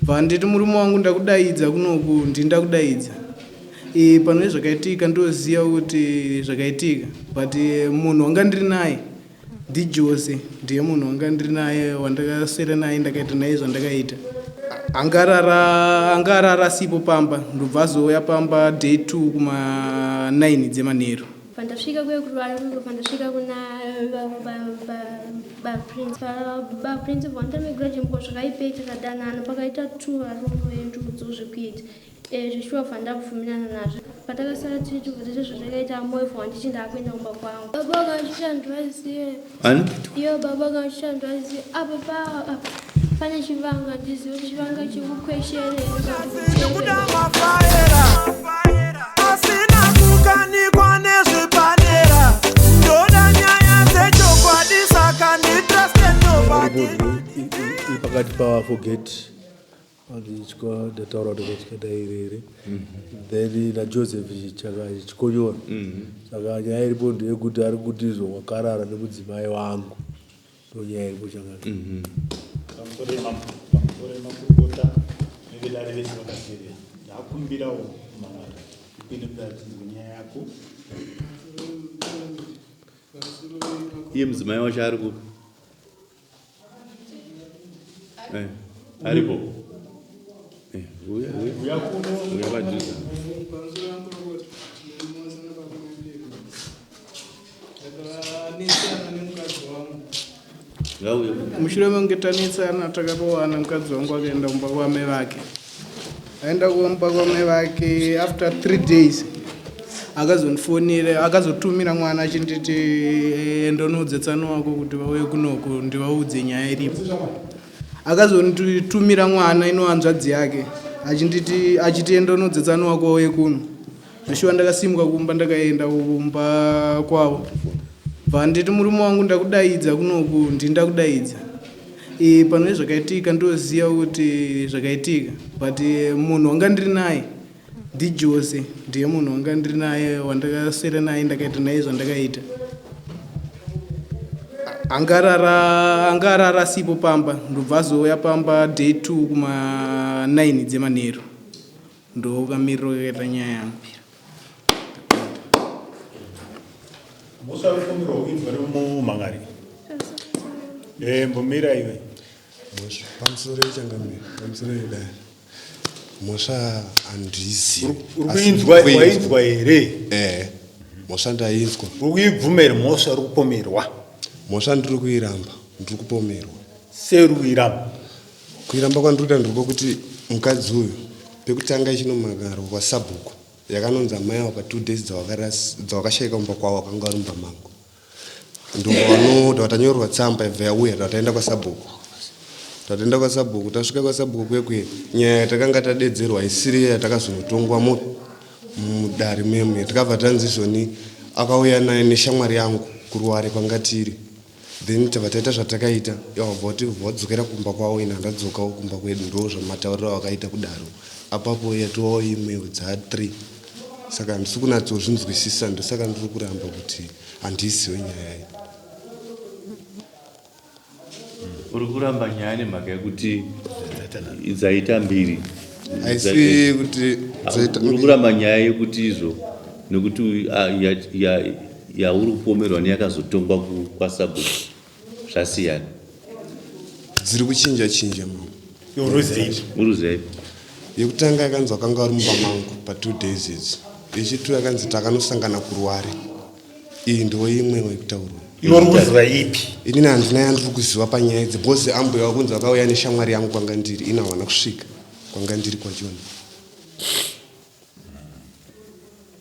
Bva nditi murume wangu ndakudaidza kunoku ndini ndakudaidza. E, pane zvakaitika ndoziva kuti zvakaitika but eh, munhu wanga ndiri naye ndiJose ndiye munhu wanga ndiri naye wandakaswera naye ndakaita naye zvandakaita. Angarara angarara asipo pamba ndobva azouya pamba day 2 kuma 9 dzemanheru. Pandasvika kuya kurwara ndipo pandasvika kuna baprince baprince vanditamigura chimbo zvakaipei takadanana pakaita two varume vendudzo zvekuita eh, zveshuwa bva ndabvumirana nazvo patakasara tiri tubva tese zvatakaita moyo bva wanditi ndakuenda kumba kwangu baba vakandishandwaziye iyo baba vakandishandwaziye apa pa apa pane chivanga ndizive kuti chivanga chikukweshere Asina kukanikwa nezvepadera ndoda nyaya dzechokwadi saka nditruste nobody iri pakati paforget ndataura kuti chikadairere then najoseph chikonyora saka nyaya iripo ndeyekuti ari kuti izvo wakarara nemudzimai wangu ndonyaya iripo chakati mhm. Pamusoro pamusoro makurukota nevedare vese vakateerera ndakumbirawo mangwana upinde mudare tinzwe nyaya yako. Iye mudzimai wacho ari kupi? Eh, aripo. Eh, uya uya. Uya kuno. Uya padhuze. Ngauye. Mushure mekunge tanetsana takarowana mukadzi wangu akaenda kumba kwamai vake. Aenda kumba kwamai vake after three days akazondifonera akazotumira mwana achinditi eh, ndonoudza tsano wako kuti vauye kunoko ndivaudze nyaya iripo. Akazonditumira mwana ino hanzvadzi yake achinditi achiti enda unoudza tsano wako vauye kuno. Zveshuwa ndakasimuka kumba ndakaenda kumba kwavo. Bva nditi murume wangu ndakudaidza kunoku ndini ndakudaidza. E, pane zvakaitika ndoziva kuti zvakaitika but eh, munhu wanga ndiri naye ndiJose ndiye munhu wanga ndiri naye wandakaswera naye ndakaita naye zvandakaita. Angarara angarara asipo pamba ndobva azouya pamba day 2 kuma 9 dzemanheru. Ndokamiriro kakaita nyaya yangu. Mhosva yokupomerwa kuinzwa nemumhan'ari. Eh, mbomira iwe. Mhosva pamusoro yechangamire pamusoro yedare mhosva handizivi. Uri kuinzwa wainzwa here? Eh, mhosva ndainzwa. Uri kuibvuma here mhosva uri kupomerwa? Mhosva ndiri kuiramba, ndiri kupomerwa. Sei uri kuiramba? Kuiramba kwandiri kuita ndiri kwekuti mukadzi uyu pekutanga ichinomagarwa kwasabhuku yakanonzi amai ava patwo days dzawakashaika kumba kwavo wakanga vari mumba mangu ndovanoda tanyorerwa tsamba ibva yauya tataenda kwasabhuku tataenda kwasabhuku tasvika kwasabhuku kwekwe nyaya yatakanga tadedzerwa isiri yatakazonotongwa mudare memuye takabva tanzi zvoni akauya naye neshamwari yangu kuruware kwanga tiri Then tabva taita zvatakaita wabva wati wadzokera kumba kwavo ini handadzokawo kumba kwedu ndo zvamatauriro avakaita kudaro apapo yatovawo imwewo dzaa 3 saka handisi kunatsozvinzwisisa ndosaka ndiri kuramba kuti handiiziwe nyaya iyi. Uri kuramba nyaya nemhaka yekuti dzaita mbiri. Haisi kuti dzaita Uri kuramba nyaya yekuti izvo nekuti yauri kupomerwa neyakazotongwa kwasabhuku zvasiyana. Dziri kuchinja chinja mama. Uruziva ipi? Yekutanga yakanzi wakanga uri mumba mangu pa two days idzi. Yechitu yakanzi takanosangana kuruware. Iyi ndiwo imwewo yekutaurwa. Iwe uri kuziva ipi? Inini handina yandiri kuziva panyaya idzi because ambuya vakunzi vakauya neshamwari yangu kwanga ndiri ini havana kusvika kwanga ndiri kwachona.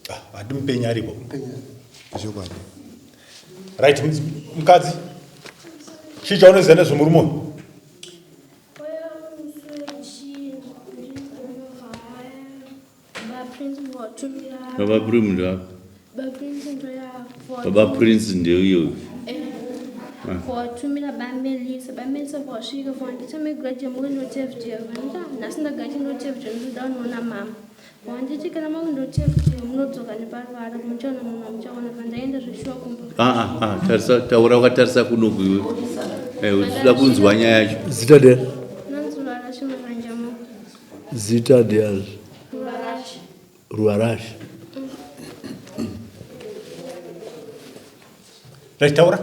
Ah, hati mupenyu aripo. Chokwadi. Right, mukadzi. Chii chaunoziva nezvemurume uyu? Baba Prince ndo Baba Prince ndeuyo. Votumira bamelisa bamelisa vosvika vondita megraje munotefdya vanita nhasi ndagachi ndotefdya ndoda unoona mama Wanditi kana makundotefti munodzoka neparuvara muchaona munhu wamuchaona pandaenda zveshuwa kumba. Ah, ah, ah, tarisa taura wakatarisa kuno kuiwe. Eh, uchida kunzwa nyaya yacho. Zita de? Nanzi Rara Chimaranjamo. Zita ndiani? Ruvarashe. Ruvarashe. Rachitaura.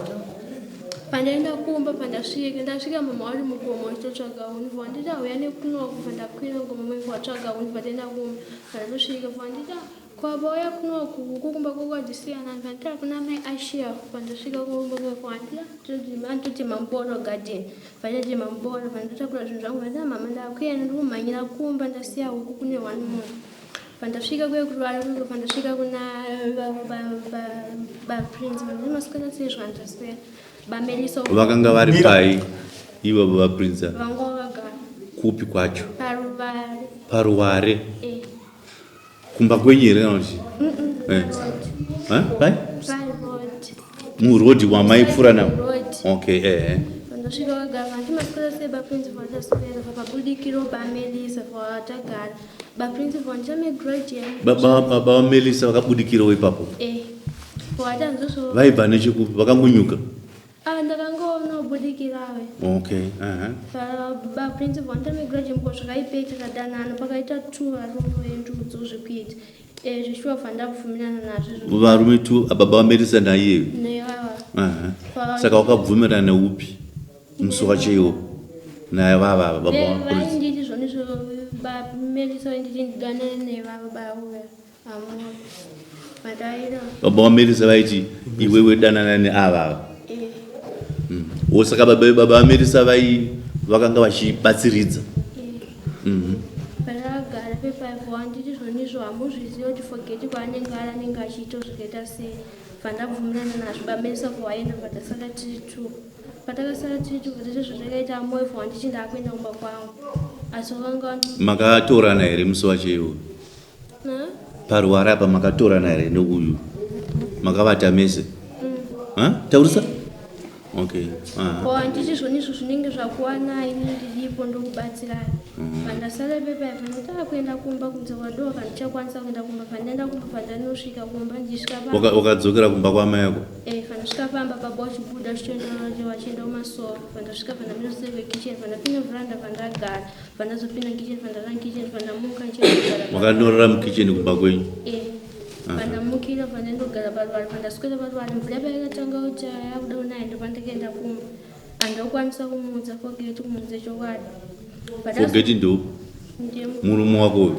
Pandaenda kumba pandasvika ndasvika mama vari mugomo vachitotsvaga huni vanditi auya nekunoku pandakwira gomo mai vatsvaga huni pandaenda kumba pandatosvika vanditi kwavauya kunoku uku kumba kwakadzisiyana vanditi hakuna mai ashia pandasvika kumba kwanditi anditoti mamboro garden vanditi mamboro pandotakura zvinhu zvangu vanditi mama ndakuenda ndikumhanyira kumba ndasiya huku kune one munhu pandasvika kuye kurwara kuko pandasvika kuna baprince vanditi maswera sei zvandaswera bamelisa Vakanga vari pai ivo baprince? Vanga vakagara. Kupi kwacho? Paruvare. Paruware. Eh. Kumba kwenyu here kana kuti? Eh. Eh? Pai? Paroad. Muroad wamaipfuura nawo. Road. Okay, eh. Pandasvika vakagara vanti maswera sei baprince vataswera pabudikiro bamelisa vatagara baprince vandichame grade yangu. Baba baba vaMelisa vakabudikirawo ipapo. Eh. Vatanzosvo. Vaibva nechekupi vakangonyuka. Ah, ndakangoona ubudikirawe. Okay. Uh-huh. Baprince vandichame grade yangu zvakaipei takadanana pakaita two varume vendudzo zvekuita. Eh, zvishuwa vandabvumirana nazvo. Varume tu baba vaMelisa naiyeyo. Nevava. Uh-huh. Saka wakabvumirana neupi musi wacho iwo naye vava baba vaPrince. Vainditi zvonizvo bamelisa vainditi ndidanane nevava bauya. Amor. Vadaira. Baba vaMelisa vaiti iwewe danana neava ava. Eh. Wo saka baba baba vaMelisa vai vakanga vachibatsiridza. Eh. Pandakagara pefive wanditi zvonizvo hamuzvizivi kuti forget kwaanenge ari anenge achiita zvakaita sei. Vandabvumirana nazvo bamelisa vaenda vatasara tiri two. Patakasara tiri two vatete zvatakaita moyo wanditi ndakuenda kumba kwangu. Asi vakanga vandi Makatorana here musi wacho iwo? Na? Paruware apa makatorana here neuyu? Makavata mese? Ha? Taurisa? Okay. Aha. Ko handiti zvonizvo zvinenge zvakuwanai ini ndiripo ndokubatsirai. Pandasara pepa apa ndotava kuenda kumba kunze kwadoka ndichakwanisa kuenda kumba pandaenda kumba pandanosvika kumba ndichisvika pamba. Wakadzokera kumba kwamai ako? Eh, pandasvika pamba baba vachibuda vachienda vachienda kumasowa. Pandasvika pandamira seri kwekitchen pandapinda veranda pandagara pandazopinda kitchen pandarara kitchen pandamuka ndichigara. Wakanorara mukitchen kumba kwenyu? Eh. Pandamukira pandandogara paruware pandaswera paruware mvura payakatanga kuti yakuda kunaya ndopandakaenda kumba. Handakwanisa kumuudza forget kumuudza chokwadi. Forget ndo Ndiye murume wako uyu.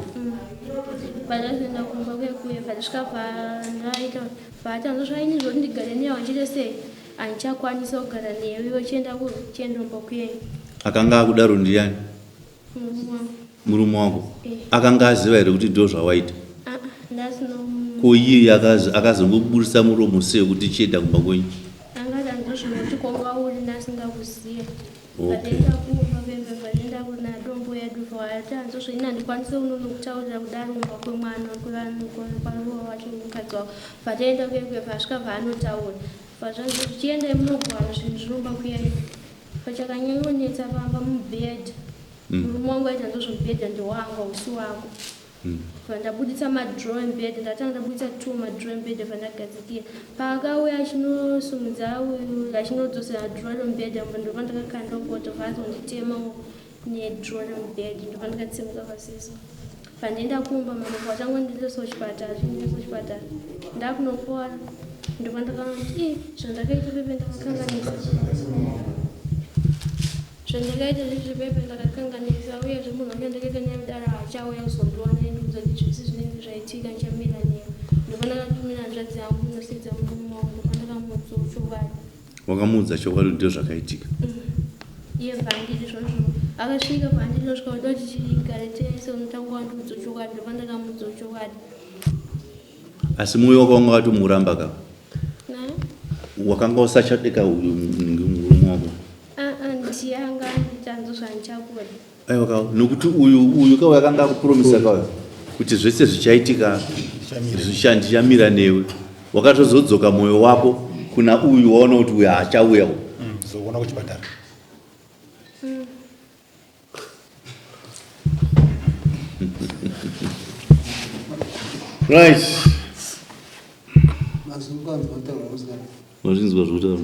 Pandazoenda kumba kuye kuye pandasvika pandaita patanzwa zvaini zvoti ndigare newe handiite sei handichakwanisa kugara newe iwe chienda chienda kumba kuyenyu. Akanga akudaro ndiani? Murume wangu. Murume wako. Eh. Akanga aziva here kuti ndo zvawaita? Ah, ah, ndasina Ko iye akazongoburisa muromo sei kuti chienda kumba kwenyu? Angati handizvo kwanga uri ndasingakuziva. Okay. Pandaenda kumba pembe pandaenda kuna dombo yedu vati handizvo ini handikwanisi kunonokutaurira kudaro kumba kwemwana kwaruwa wacho mukadzi wako. Pataenda kuye kuye pasvika paanotaura. Pazvanzi chiendai munogwana zvinhu zvinomba kuyenyu. Pachakanyanyonetsa pamba mubhedha. Murume wangu aiti handizvo mubhedha ndewangu hausi wako. Pandabuditsa madraw embed ndatanga ndabuditsa two madraw embed pandagadzikira. Paakauya achinosumudza uyu achinodzosera draw remubhedha ndopandakakanda poto vaazonditemawo nedraw remubhedha ndopandakatsimuka pasiso. Pandaenda kumba mama vatangondiendesa kuchipatara chindiendesa kuchipatara ndakunopora ndopandakaona kuti ii zvandakaita pepe ndakakanganisa. Zvandakaita zvezvi pepe ndakakanganisa uyezve munhu wacho ndakaita naye mudaro haachauya kuzondiona indiudza kuti zvese zvinenge zvaitika ndichamira newe. Ndopandakatumira hanzvadzi yangu kunosedza murume wangu ndopandakamuudza chokwadi. Wakamuudza chokwadi kuti ndozvakaitika. Iye bhanditi zvonizvo akasvika bhanditi nosvika kuda kuti tigare tese unotanga wandiudza chokwadi ndopandakamuudza chokwadi. Asi mwoyo wako wanga watomuramba ka? Na? Wakanga usachadeka uyu murume wako. Ah, ah, ndiye anga anditi handizvo zvandichakuda. Aiwa ka nokuti uyu uyu ka wakanga akupromisa ka kuti zvese zvichaitika ndichamira newe. Wakatozodzoka mwoyo wako kuna uyu waona kuti uyu haachauya uyu. Zokuona kuchipatara. Right. Wazvinzwa zvekutaura?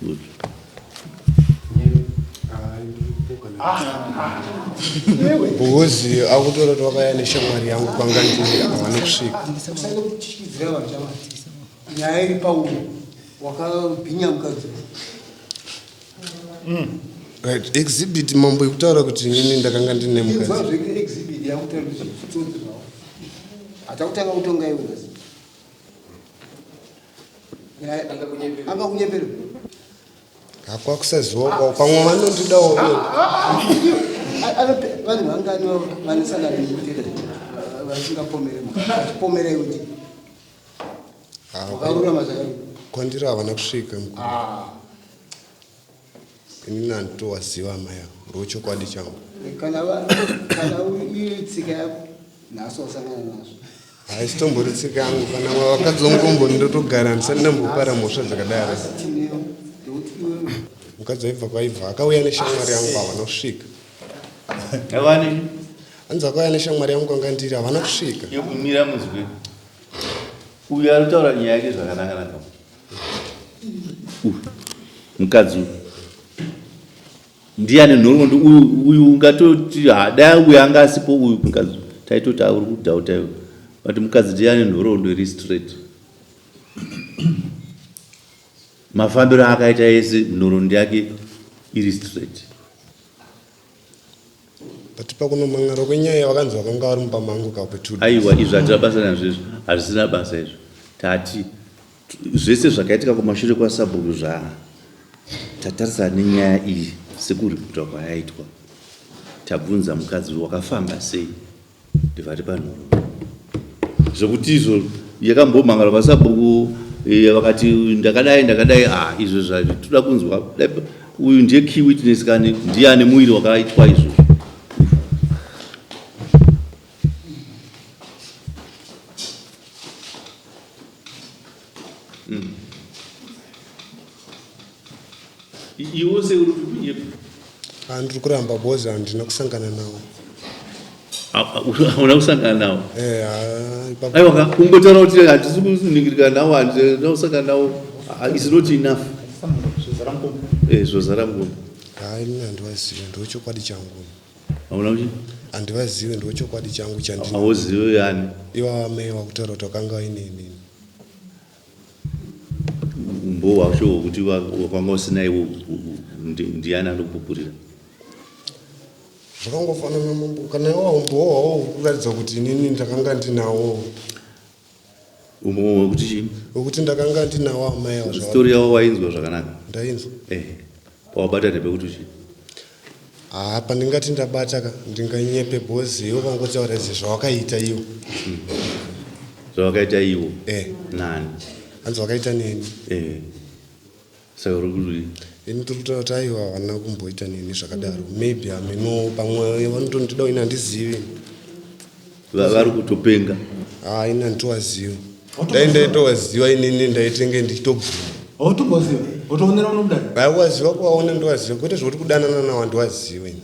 Good. Hayi, ndiri kupokana. Because akutora kuti wakauya neshamwari yangu kwanga ndiri havana kusvika. Usaende kutyityidzira vanhu chama. Nyaya iri pauri wakabhinya mukadzi. Right, exhibit mambo ikutaura kuti inini ndakanga ndine Inzwa mukadzi. zve exhibit yakutaura kuti zvitsotsi zvavo. Hatakutanga kutonga iwe nhasi. Nyaya angakunyepera. Hakwakusaziva kwavo pamwe vanondidawo. Vanhu vangani vanosangana nekutenda vasingapomere vachipomera iwe kuti wakarurama zvakadii? Kwandiri havana kusvika mukuru. Inini handitowaziva amai avo, ndochokwadi changu. Kana kana iri tsika yako nhasi wasangana nazvo. Haisitombori tsika yangu kana vakadzi vangu ndotogara handisati ndambopara mhosva dzakadaro. Nhasi tinewo nekuti iwewe Mukadzi waibva kwaibva akauya neshamwari yangu havana kusvika. Avani? Hanzi akauya neshamwari yangu kwanga ndiri havana kusvika. Yekumira muzwe. Uyu ari kutaura nyaya yake zvakanaka naka. Uyu mukadzi uyu ndiye ane nhoroondo uyu uyu ungatoti ha dai uyu anga asipo uyu mukadzi taitoti uri kudhauta iwe but mukadzi ndiye ane nhoroondo iri straight. Mafambiro aakaita ese nhoroondo yake iri straight. But pakunomhan'ara kwenyaya vakanzi vakanga vari mumba mangu ka kwe two days. Aiwa izvo hatina basa nazvo izvo hazvisina basa izvo tati zvese zvakaitika kumashure kwasabhuku zva tatarisana nenyaya iyi sekuripotwa kwayaitwa tabvunza mukadzi uyu wakafamba sei ndivati panhoroondo zvekuti izvo yakambomhangara kwasabhuku eh, vakati ndakadai ndakadai ah izvo zvatoda kunzwa uyu ndiye key witness kani ndiye ane muiri wakaitwa izvozvo mm. Iwe sei uri kunyepa? Ah, ndiri kuramba boys handina kusangana nawo. Hauna kusangana nawo? Eh, ah, ipapo. Aiwa ka kungotaura kuti hatisi kuningirika nawo handina kusangana nawo ah, is not enough. Zvozara mukombe. Eh, zvozara mukombe. Hayi ini handivazive ndochokwadi changu. Hauna kuti? Handivazive ndochokwadi changu chandina. Hauzive yani? Ivo amai vakutaura kuti vakanga vaine inini. Umbowo hwacho hwekuti wakanga usina iwo ndiani anokupupurira? Zvakangofanana mambo, kana iwo umbowo hwawo hukuratidza kuti inini ndakanga ndinawo. Umbowo hwekuti chii? Hwekuti ndakanga ndinawo amai ava. Story yavo wainzwa zvakanaka? Ndainzwa. Ehe. Pawabata ndepekuti chii? Haa pandingati ndabata ka ndinganyepe boz iwo vangotaura izvi zvawakaita iwo. Zvawakaita iwo? Eh. Nani? Hanzi wakaita neni. Eh. Saka uri kuti Ini tiri kutaura kuti aiwa havana kumboita neni zvakadaro. Maybe hameno pamwe vanotondida ini handizivi. Vari kutopenga. Haa ini handitowaziva. Dai ndaitowaziva inini ndaitenge ndichitobvuma. Hautomboziva. Wotoonera unobuda. Haiwaziva kuvaona ndowaziva kwete zvekuti kudanana nawo handiwaziva ini.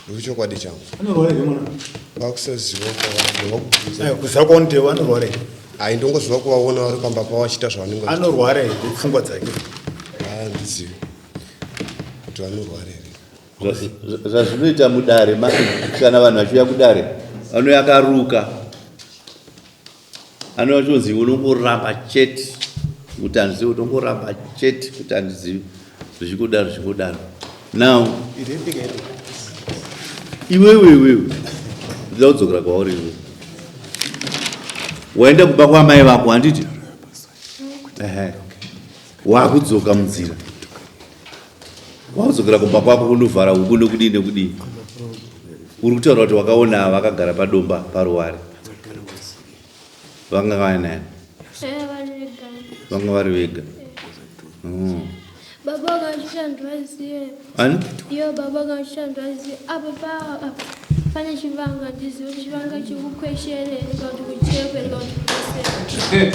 Ndochokwadi changu. Anorwara here mwana? Vakusaziva kwavari vakubvunza. Aiwa kuziva kwaunoti anorwara here? Hai ndongoziva kuvaona vari pamba pavo vachiita zvavanenge vachiita. Anorwara here pfungwa dzake? Haa handizivi kuti vanorwara here. Zvazvinoita mudare kana vanhu vachiuya kudare anouya akaruka anouya achionzi unongoramba chete kuti handizivi unongoramba chete kuti handizivi zvichingodaro zvichingodaro now iwewe iwewe ndida kudzokera kwauri iwe waenda kumba kwaamai vako handiti ehe wakudzoka munzira Wakudzokera kumba kwako kundovhara huku nekudii nekudii. Uri kutaura kuti wakaona vakagara padomba paruware. Vanga vari nani? Eh, vari vega. Vanga vari vega. Baba vakachishandwaziye. Ani? Iyo baba vakachishandwaziye. Apa pa apa pane chivanga ndizive kuti chivanga chikukweshere kana kuti kuchekwe kana kuti kusere.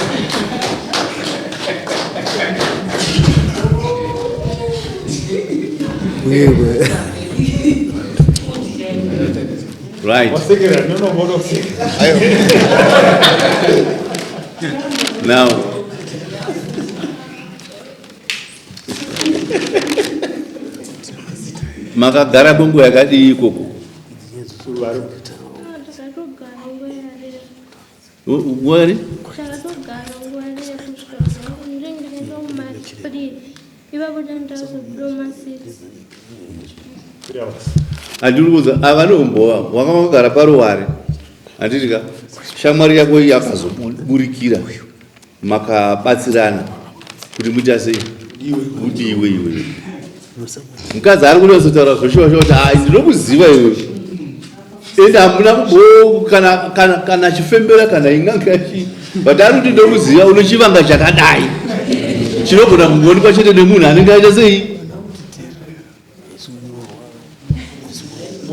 Right. Wasekera, no, no, kuseka. Now, Makagara kwenguva yakadii ikoko? Takatogara nguva yarefu. Nguva yari? Takatogara nguva refu kusvika ndinenge ndaenda kuma 3 ipapo tandazobuda kuma 6. Handiri kuudza ava neumbowa wanga wakagara paruware handiti ka shamwari yako iyi yakazoburikira makabatsirana kuti muita sei udiwe iwe mukadzi ari kunyatsotaura zvoshuwa shuwa kuti hai ndinokuziva iwe ende hamuna kumbo kana kana kana chifembera kana inganga chi but ari kuti ndokuziva une chivanga chakadai chinogona kungoonekwa chete nemunhu anenge aita sei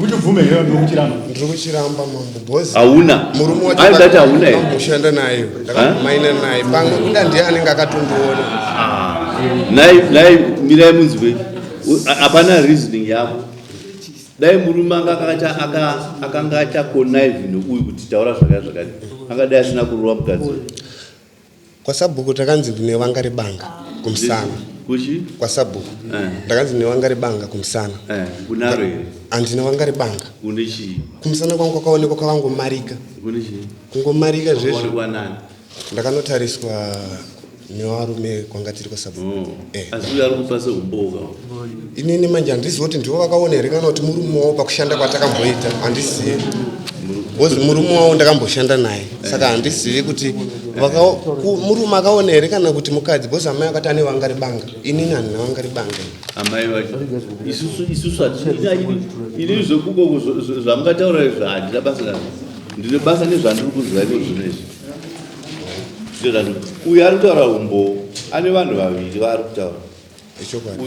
Uchibvume here ndiri kuchiramba? Ndiri kuchiramba mambo boss. Hauna. Murume wacho Ai, ndati hauna here? Ndamboshanda naye. Ndakamaina naye. Pamwe kuda ndiye anenge akatondiona. Nai nai mirai munzwe. Hapana reasoning yako. Dai murume anga akacha aka akanga achakonaive neuyu kuti taura zvakati zvakati. Angadai asina kurova mukadzi. Kwasabhuku takanzi ndine vanga rebanga kumusana. Kuchi? Kwasabhuku. Eh. Ndakanzi ndine vanga rebanga kumusana. Eh, unaro here? Handina vanga rebanga. Une chii? Kumusana kwangu kwakaonekwa kwakangomarika. Une chii? Kungomarika zvezvo. Wakaonekwa nani? Ndakanotariswa nevarume kwanga tiri kwasabhuku. Oh. Eh. Asi uyo ari kupa seumboka. Inini manje handizivi kuti ndivo vakaona here kana kuti murume wavo pakushanda kwatakamboita handizivi. Because murume wavo ndakamboshanda naye saka handizivi kuti murume akaona here kana kuti mukadzi because amai vakati ane vanga rebanga inini handina vanga rebanga. Amai vacho isusu isusu ini zvekukoko zvamungataura izvo handina basa nazvo ndine basa nezvandiri kuziva iko zvino izvi uyu ari kutaura umbowo ane vanhu vaviri vaari kutaura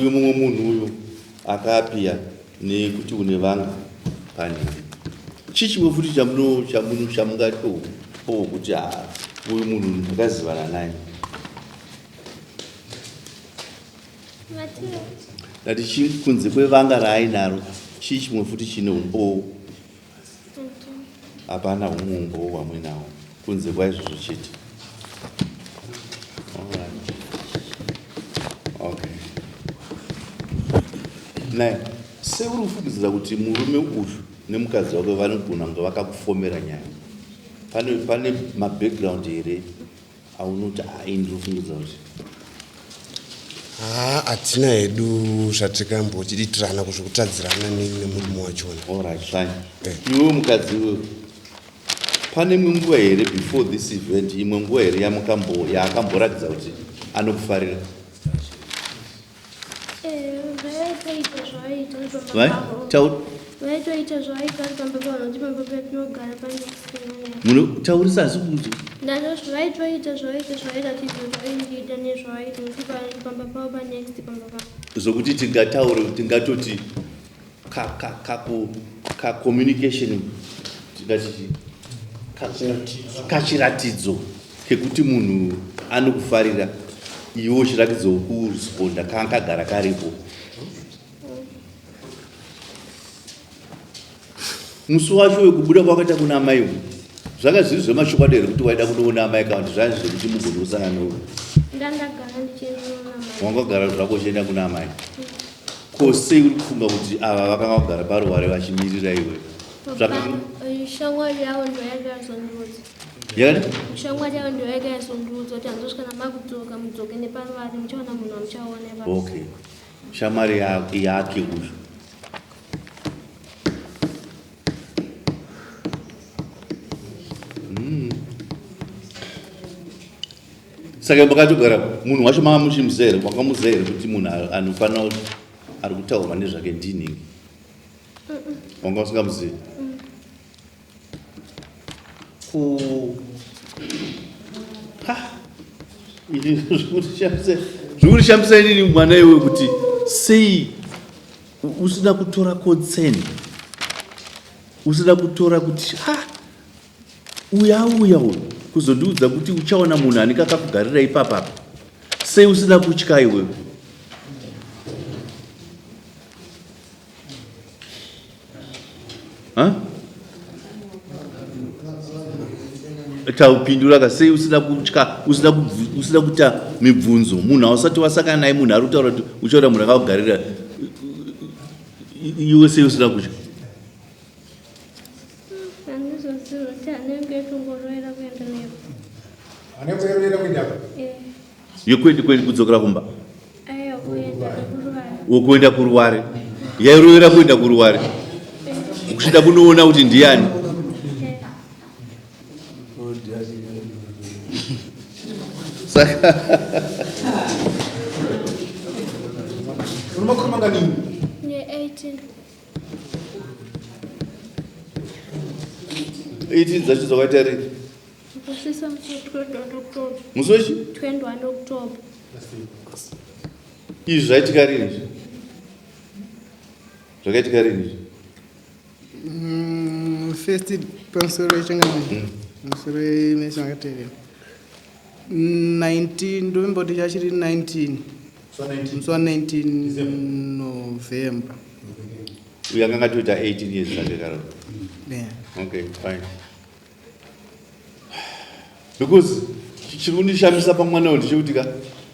uyu mumwe munhu uyu akapiya nekuti une vanga panini chii chimwe futi chamungatopowo kuti haa uyu munhu ndakazivana naye ndati chii kunze kwevanga raainaro chii chimwe futi chine umbowo hapana humwe umbowo hwamuinawo kunze kwaizvozvo chete okay naye sei uri kufungidzira kuti murume uyu nemukadzi wake vanogona kunge vakakufomera nyaya pane pane mabackground here aunoti ai ndiri kufungidzira kuti Haa hatina hedu zvatikamboitirana kuzvekutadzirana nemurume wachona. Alright fine. Eh. Iwe mukadzi iwe pane imwe nguva here before this event imwe nguva here yamukambo yaakamboratidza kuti anokufarira? Eh, vaitoita zvavaita vari pamba Vai? pavo. Tau- Vaitoita zvavaita vari pamba pavo nokuti pamba patinogara pane Munotaurisa asi kuti Ndazvo vaitoita zvavaita zvavairatidza kuti vaindiita nezvavaita nokuti pamba pavo panext pamba pavo. Zvokuti tingataure tingatoti ka ka ka ka communication tingati chii? Kachiratidzo kekuti munhu anokufarira iwe uchiratidzawo kuresponda kanga kagara karipo. Musi wacho wekubuda kwakaita kuna amai uyu zvanga zviri zvemachokwadi here kuti waida kunoona amai kana kuti zvanga zvekuti mugonosangana neuyu? Ndandagara ndichienda kunoona amai. Wanga wagara zvako uchienda kuna amai. Ko sei uri kufunga kuti ava vakanga vagara paruware vachimirira iwe? Baba, shamwari yavo ndiyo yanga yazondiudza. Yakati? Shamwari yavo ndiyo yanga yazondiudza kuti handizosvika namakudzoka mudzoke neparuware muchaona munhu wamuchaona ipapo. Okay. Shamwari yake uyu. Saka makatogara munhu wacho manga muchimuziva here? Makamuziva here kuti munhu anofanira ari kutaurwa nezvake ndinhingi? Wanga usingamuzivi? Ku ha ini zvikurishamisa zvikurishamisa inini mwana iwe kuti sei usina kutora concern usina kutora kuti ha uya auya uyu kuzondiudza kuti uchaona munhu anenge akakugarira ipapapa sei usina kutya iwewe Taupindura ka sei usina kutya usina usina kuita mibvunzo munhu ausati wasangana naye munhu ari kutaura kuti uchaona munhu akakugarira Iwe sei usina kutya? Handizozivi kuti anenge etongoroera kuenda nepo. Anenge eroera kuenda apa? Eh. Yekuenda kuenda kudzokera kumba? Aiwa kuenda kuruware. Wokuenda kuruware. Yairoera kuenda kuruware. Eh. Kuchida kunoona kuti ndiani? Eh. Saka Une makore mangani? Ne 18. 18 dzacho dzakaita rini? Kusisa musi wa 21 October. Musi wechi? 21 October. Izvi zvaitika rini izvi? Zvakaitika rini izvi? First pamusoro yechangamire pamusoro yemese makateerera 19 ndoimboti chachiri 19 musi wa 19 November. Uyu akanga atoita 18 years zvake karo. Yeah. Okay, fine. Because chiri kundishamisa pamwana uyu ndechekuti ka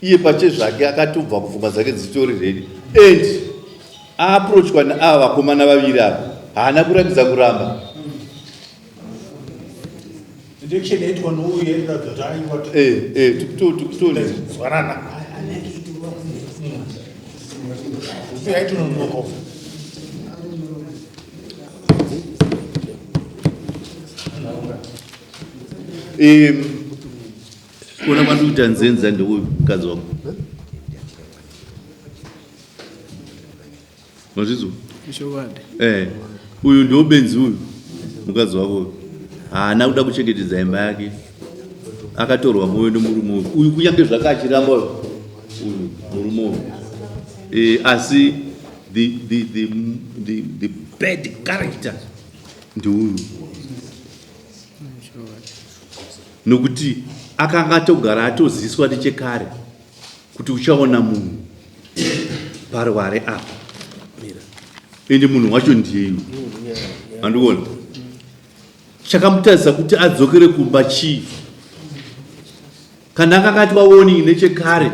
iye pachezvake akatobva kupfungwa dzake dzitori ready and aapproachwa neava vakomana vaviri ava haana kuratidza kuramba. Injection yaitwa nouyu yairatidza kuti aiwa Eh, eh, tikuto zwanana. Yaitononoka. Kuona kwandikuita nzenza ndeuyu mukadzi wangu. Mazvizwa? Ichokwadi. Eh, uyu ndiwo benzi uyu mukadzi wako uyu. Haana kuda kuchengetedza imba yake. Akatorwa mwoyo nemurume uyu. Uyu kunyange zvake achiramba uyu uyu murume uyu. Eh, asi the bad character ndiuyu. Nokuti akanga atogara atoziswa nechekare kuti uchaona munhu parware apa. Ende munhu wacho ndiyeyu. Andikuona? Chakamutadzisa kuti adzokere kumba chii? Kana akanga atiwa warning nechekare,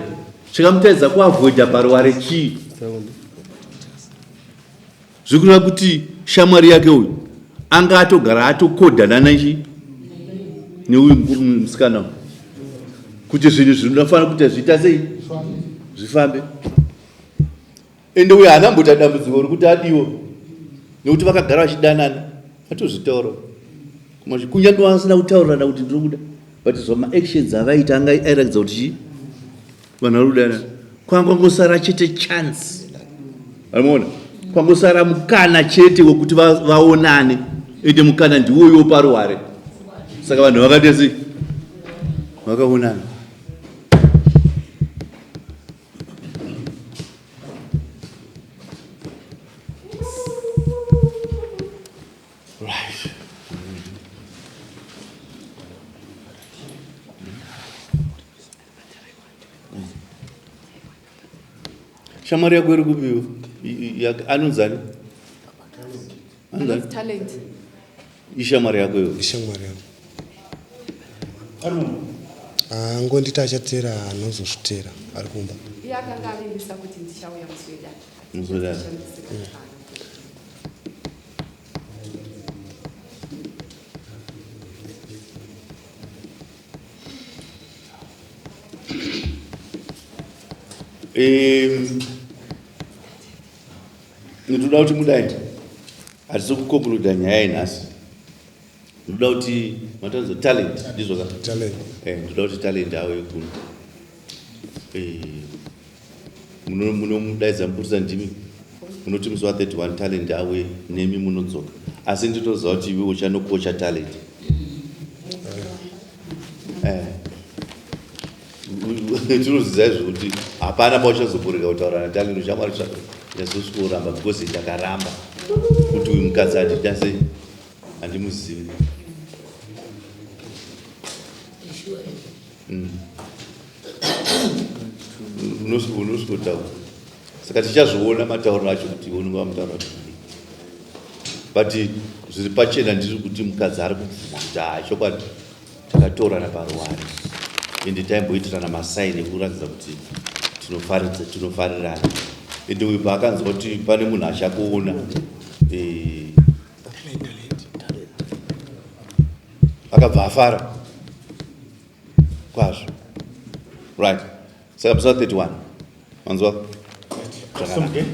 chakamutadzisa kuavoida parware chii? Zvikureva kuti shamwari yake uyu anga atogara atokodhana nechi neuyu musikana uyu kuti zvinhu zvinofanira kuti zviita sei zvifambe. Ende uyu haana kumboita dambudziko rekuti adiwe nekuti vakagara vachidanana atozvitaura kunyange vasina kutaurirana kuti ndiri kuda but zvamaactions avaita anga airatidza kuti chii vanhu vari kudanana kwangangosara chete chance anoona kwangosara mukana chete wekuti vaonane ende mukana ndiwoyo paruware saka vanhu vakaita sei vakaonana. Right. Shamwari yako iri kupiwa anonzani? Anonzani? Talent. Ishamwari yako iyo. Ishamwari yangu. Angonditi achatera anozozvitera ari kumba. Iye akanga avimbisa kuti ndichauya musi wedare. Musi wedare. Ndinoda kuti mudai hatisi kuconcluda nyaya yenhasi. Ndinoda kuti matanzo talent ndizvo ka? Talent. Ndinoda kuti talent auye kuno. Munomudaidza mupurisa ndimi munoti musi wa 31 talent auye nemi munodzoka. Asi ndinoziva kuti iwe uchanokocha talent. Tinoziva izvo kuti hapana pauchazokurega kutaura natalent ushamwari uchazosvikoramba because ndakaramba kuti uyu mukadzi handida sei handimuzivi. Unosvikotaura saka tichazviona matauriro acho kuti unenge wamutaura kuti kudii. But zviri pachena ndiri kuti mukadzi ari kubvuma kuti haa chokwadi takatorana paruware ende taimboitirana masaini ekuratidza kuti tinofarirana. Ende uyu paakanzwa kuti pane munhu achakuona eh, akabva afara kwazvo. Right, saka musi wa 31 manzwa zvakanaka.